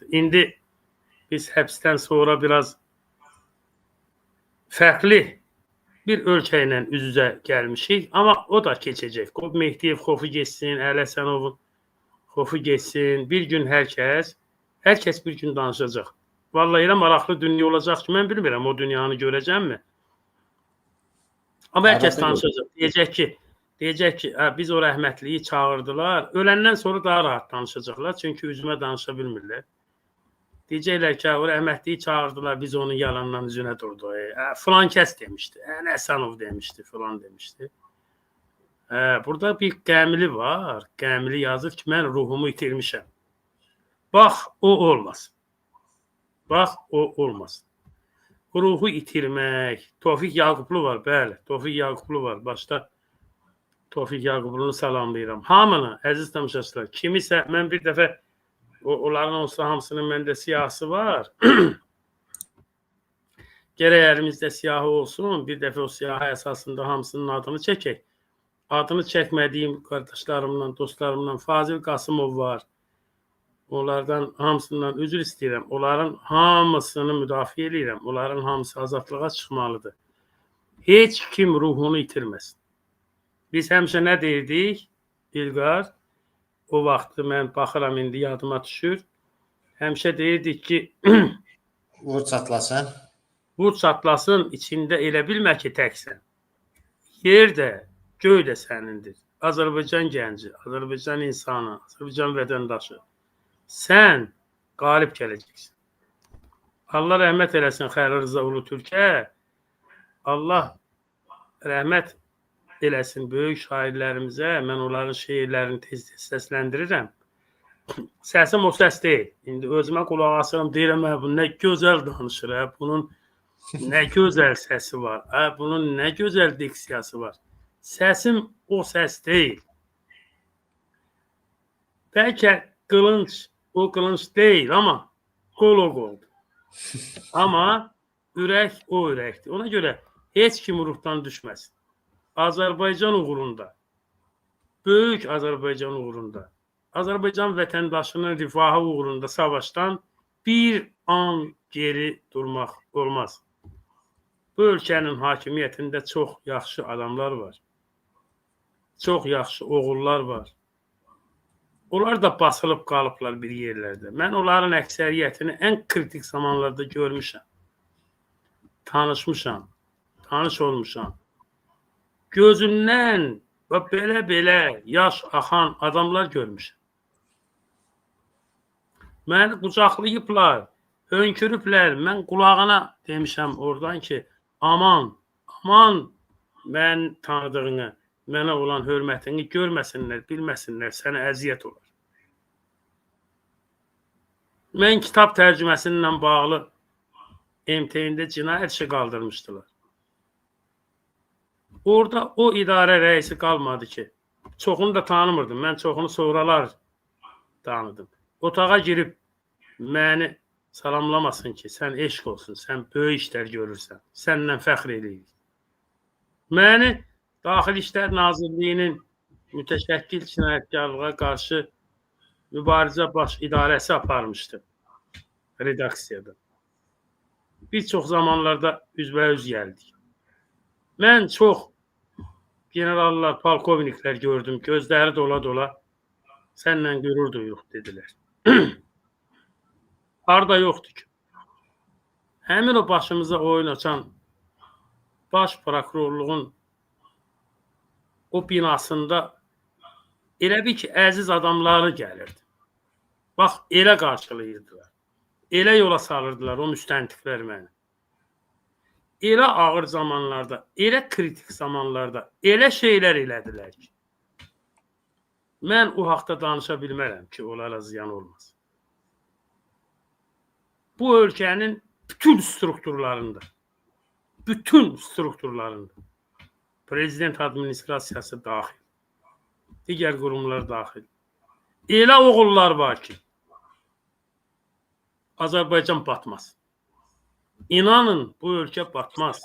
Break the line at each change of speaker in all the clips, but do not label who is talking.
İndi biz həbsdən sonra biraz fərqli bir ölkə ilə üz-üzə gəlmişik, amma o da keçəcək. Qoy Mehdiyev xofu getsin, Əli Həsənovun xofu getsin. Bir gün hər kəs bir gün danışacaq. Vallahi elə maraqlı dünya olacaq ki, mən bilmirəm o dünyanı görəcəmmi? Amma hər kəs
Əlbəttə.
danışacaq. Deyəcək ki, hə, biz o rəhmətliyi çağırdılar. Öləndən sonra daha rahat danışacaqlar, çünki üzümə danışa bilmirlər. Deyəcəklər ki, hə, o rəhmətliyi çağırdılar, biz onun yalandan üzünə durduq. Filan kəs demişdi. Əli Həsənov demişdi, filan demişdi. Burada bir Qəmli var. Qəmli yazır ki, mən ruhumu itirmişəm. Bax, o olmaz. Bax, o olmaz. Ruhu itirmək. Tofiq Yaqublu var, bəli. Tofiq Yaqublu var. Başda Tofiq Yaqublunu salamlayıram. Hamını, əziz tamaşaçılar, kimisə mən bir dəfə onların olsa hamısının məndə siyahısı var. Gərək əlimizdə siyahı olsun. Bir dəfə o siyahı əsasında hamısının adını çəkək. Adını çəkmədiyim qardaşlarımla, dostlarımla Fazil Qasımov var. Onlardan hamısından üzr istəyirəm. Onların hamısını müdafiə eləyirəm. Onların hamısı azadlığa çıxmalıdır. Heç kim ruhunu itirməsin. Biz həmişə nə deyirdik? İlqar, o vaxtı mən baxıram, indi yadıma düşür. Həmişə deyirdik ki,
Vur çatlasın.
Vur çatlasın, içində elə bilmə ki, təksən. Yer də, göy də sənindir. Azərbaycan gənci, Azərbaycan insanı, Azərbaycan vətəndaşı. Sən qalib gələcəksən. Allah rəhmət eləsin Xəlil Rza Ulutürkə. Allah rəhmət eləsin böyük şairlərimizə. Mən onların şeirlərini tez-tez səsləndirirəm. Səsim o səs deyil. İndi özümə qulaq asıram, deyirəm, hə, bu nə gözəl danışır, hə, bunun nə gözəl səsi var, hə, bunun nə gözəl diksiyası var. Səsim o səs deyil. Bəlkə qılınc o qılınc deyil, amma qol o qoldur. Amma ürək o ürəkdir. Ona görə heç kim ruhdan düşməsin. Azərbaycan uğrunda, böyük Azərbaycan uğrunda, Azərbaycan vətəndaşının rifahı uğrunda savaşdan bir an geri durmaq olmaz. Bu ölkənin hakimiyyətində çox yaxşı adamlar var. Çox yaxşı oğullar var. Onlar da basılıb qalıblar bir yerlərdə. Mən onların əksəriyyətini ən kritik zamanlarda görmüşəm. Tanışmışam, tanış olmuşam. Gözündən və belə-belə yaş axan adamlar görmüşəm. Məni qucaqlayıblar, hönkürüblər. Mən qulağına demişəm oradan ki, aman, aman mən tanıdığını, mənə olan hörmətini görməsinlər, bilməsinlər, sənə əziyyət olar. Mən kitab tərcüməsi ilə bağlı MTN-də cinayət işi qaldırmışdılar. Orada o idarə rəisi qalmadı ki, çoxunu da tanımırdım. Mən çoxunu sonralar tanıdım. Otağa girib məni salamlamasın ki, sən eşq olsun, sən böyük işlər görürsən, səndən fəxr eləyirik. Məni Daxili İşlər Nazirliyinin mütəşəkkil cinayətkarlığa qarşı mübarizə baş idarəsi aparmışdı redaksiyada. Bir çox zamanlarda üzbəüz gəldik. Mən çox generallar, polkovniklər gördüm, gözləri dola-dola səninlə qürur duyuruq dedilər. Harda yoxdur ki? Həmin o başımıza oyun açan baş prokurorluğun o binasında elə bir ki, əziz adamları gəlirdi. Bax, elə qarşılayırdılar. Elə yola salırdılar o müstəntiqlər məni. Elə ağır zamanlarda, elə kritik zamanlarda elə şeylər elədilər ki, mən o haqda danışa bilmərəm ki, onlara ziyan olmaz. Bu ölkənin bütün strukturlarında, prezident administrasiyası daxil, digər qurumlar daxil, elə oğullar var ki, Azərbaycan batmaz. İnanın, bu ölkə batmaz.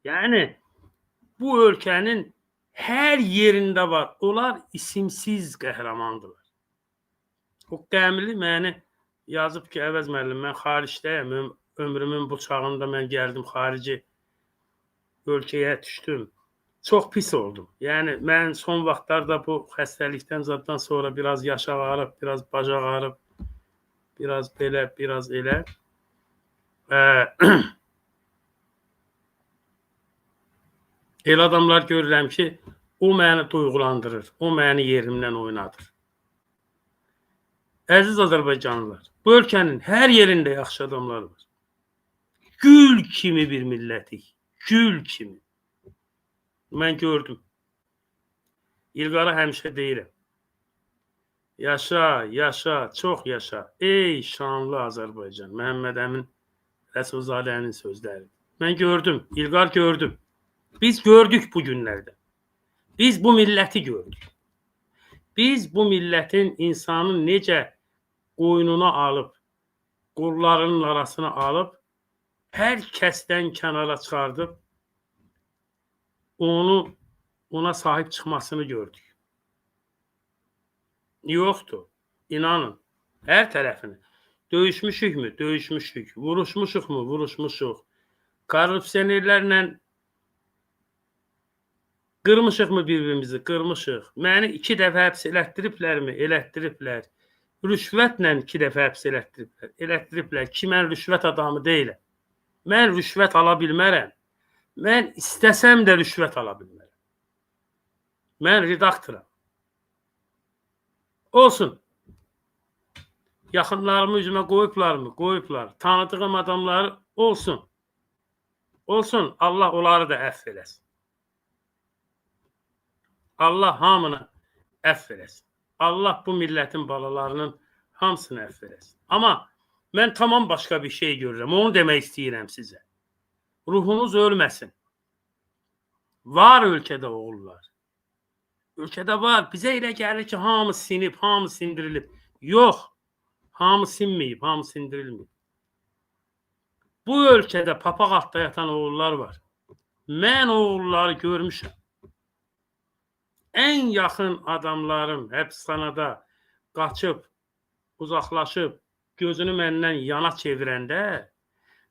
Yəni bu ölkənin hər yerində var. Onlar isimsiz qəhrəmandılar. Bu Qəmli məni yazıb ki, Əvəz müəllim, mən xaricdəyəm. Ömrümün bu çağında mən gəldim xarici ölkəyə düşdüm. Çox pis oldum. Yəni mən son vaxtlarda bu xəstəlikdən zaddan sonra biraz yaş ağarıb, biraz baş ağarıb, biraz belə, biraz elə. Elə adamlar görürəm ki, o məni duyğulandırır, o məni yerimdən oynadır. Əziz Azərbaycanlılar, bu ölkənin hər yerində yaxşı adamlar var. Gül kimi bir millətik, gül kimi. Mən gördüm. İlqara həmişə deyirəm. Yaşa, yaşa, çox yaşa. Ey şanlı Azərbaycan. Məhəmməd Əmin Rəsulzadənin sözləri. Mən gördüm, İlqar gördüm. Biz gördük bu günlərdə. Biz bu milləti gördük. Biz bu millətin insanı necə qoynuna alıb, qollarının arasına alıb, hər kəsdən kənara çıxardıb, onu ona sahib çıxmasını gördük. Yoxdur. İnanın. Hər tərəfini. Döyüşmüşük mü? Döyüşmüşük. Vuruşmuşuq mu? Vuruşmuşuq. Korrupsionerlərlə qırmışıq mı bir-birimizi? Qırmışıq. Məni 2 dəfə həbs elətdiriblərmi? Elətdiriblər. Rüşvətlə 2 dəfə həbs elətdiriblər. Elətdiriblər ki, mən rüşvət adamı deyiləm. Mən rüşvət ala bilmərəm. Mən istəsəm də rüşvət ala bilmərəm. Mən redaktoram. Olsun. Yaxınlarımı üzümə qoyublarmı? Qoyublar. Tanıdığım adamlar olsun. Olsun. Allah onları da əfv eləsin. Allah hamını əfv eləsin. Allah bu millətin balalarının hamısını əfv eləsin. Amma mən tamam başqa bir şey görürəm. Onu demək istəyirəm sizə. Ruhunuz ölməsin. Var ölkədə oğullar. Ölkədə var. Bizə elə gəlir ki, hamı sinib, hamı sindirilib. Yox. Hamı sinməyib, hamı sindirilməyib. Bu ölkədə papaq altda yatan oğullar var. Mən oğulları görmüşəm. Ən yaxın adamlarım həbsxanada qaçıb, uzaqlaşıb, gözünü məndən yana çevirəndə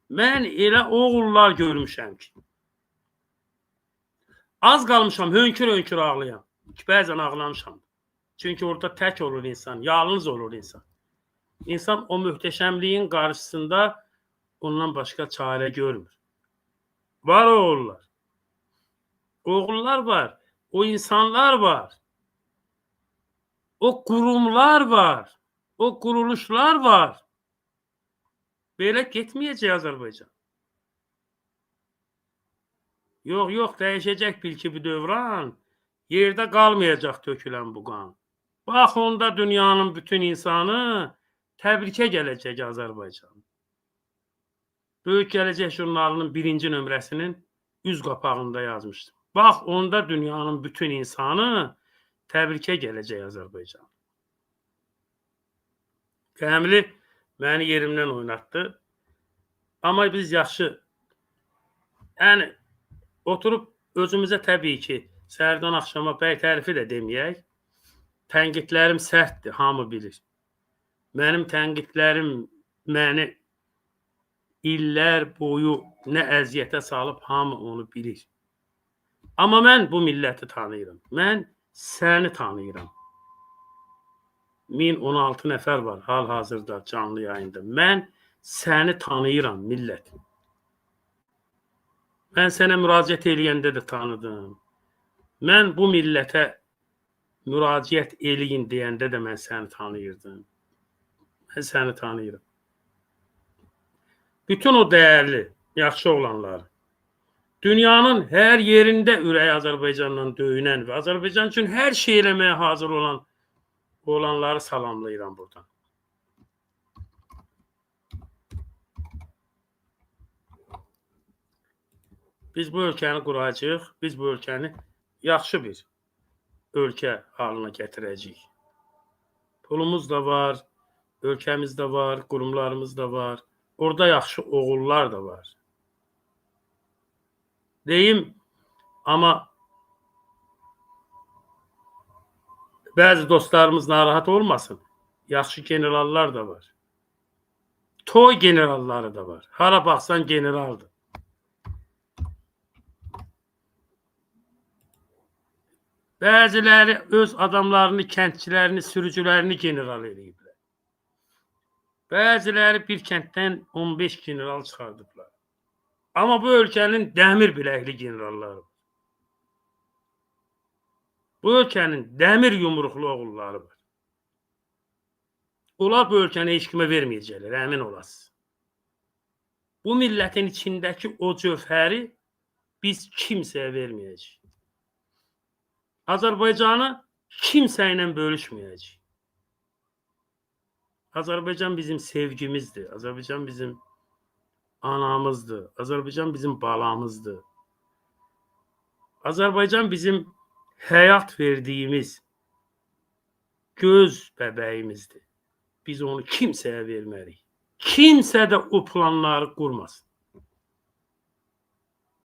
mən elə oğullar görmüşəm ki, az qalmışam hönkür-hönkür ağlayan. Bəzən ağlamışam. Çünki orada tək olur insan, yalnız olur insan. İnsan o möhtəşəmliyin qarşısında ondan başqa çarə görmür. Var oğullar. Oğullar var. O insanlar var. O qurumlar var. O quruluşlar var. Belə getməyəcək Azərbaycan. Yox, yox, dəyişəcək bil ki bu dövran. Yerdə qalmayacaq tökülən bu qan. Bax onda dünyanın bütün insanı təbrikə gələcək Azərbaycan. Böyük Gələcək jurnalının 1-ci nömrəsinin üz qapağında yazmışdım. Bax onda dünyanın bütün insanı təbrikə gələcək Azərbaycan. Qəmli məni yerimdən oynatdı. Amma biz yaxşı, yəni oturub özümüzə təbii ki, səhərdən axşama bəy tərifi də deməyək. Tənqidlərim sərtdir, hamı bilir. Mənim tənqidlərim məni illər boyu nə əziyyətə salıb, hamı onu bilir. Amma mən bu milləti tanıyıram. Mən səni tanıyıram. 1016 nəfər var hal-hazırda canlı yayında. Mən səni tanıyıram, millət. Mən sənə müraciət eləyəndə də tanıdım. Mən bu millətə müraciət eləyin deyəndə də mən səni tanıyırdım. Mən səni tanıyıram. Bütün o dəyərli, yaxşı olanları, dünyanın hər yerində ürəyi Azərbaycanla döyünən və Azərbaycan üçün hər şey eləməyə hazır olan olanları salamlayıram buradan. Biz bu ölkəni quracağıq, biz bu ölkəni yaxşı bir ölkə halına gətirəcəyik. Pulumuz da var, ölkəmiz də var, qurumlarımız da var. Orada yaxşı oğullar da var. Deyim, amma bəzi dostlarımız narahat olmasın. Yaxşı generallar da var. Toy generalları da var. Hara baxsan generaldır. Bəziləri öz adamlarını, kəndçilərini, sürücülərini general eləyiblər. Bəziləri bir kənddən 15 general çıxardıblar. Amma bu ölkənin dəmir biləkli generalları var. Bu ölkənin dəmir yumruqlu oğulları var. Onlar bu ölkəni heç kimə verməyəcəklər, əmin olasınız. Bu millətin içindəki o cövhəri biz kimsəyə verməyəcəyik. Azərbaycanı kimsə ilə bölüşməyəcəyik. Azərbaycan bizim sevgimizdir. Azərbaycan bizim anamızdır. Azərbaycan bizim balamızdır. Azərbaycan bizim həyat verdiyimiz göz bəbəyimizdir. Biz onu kimsəyə vermərik. Kimsə də o planları qurmasın.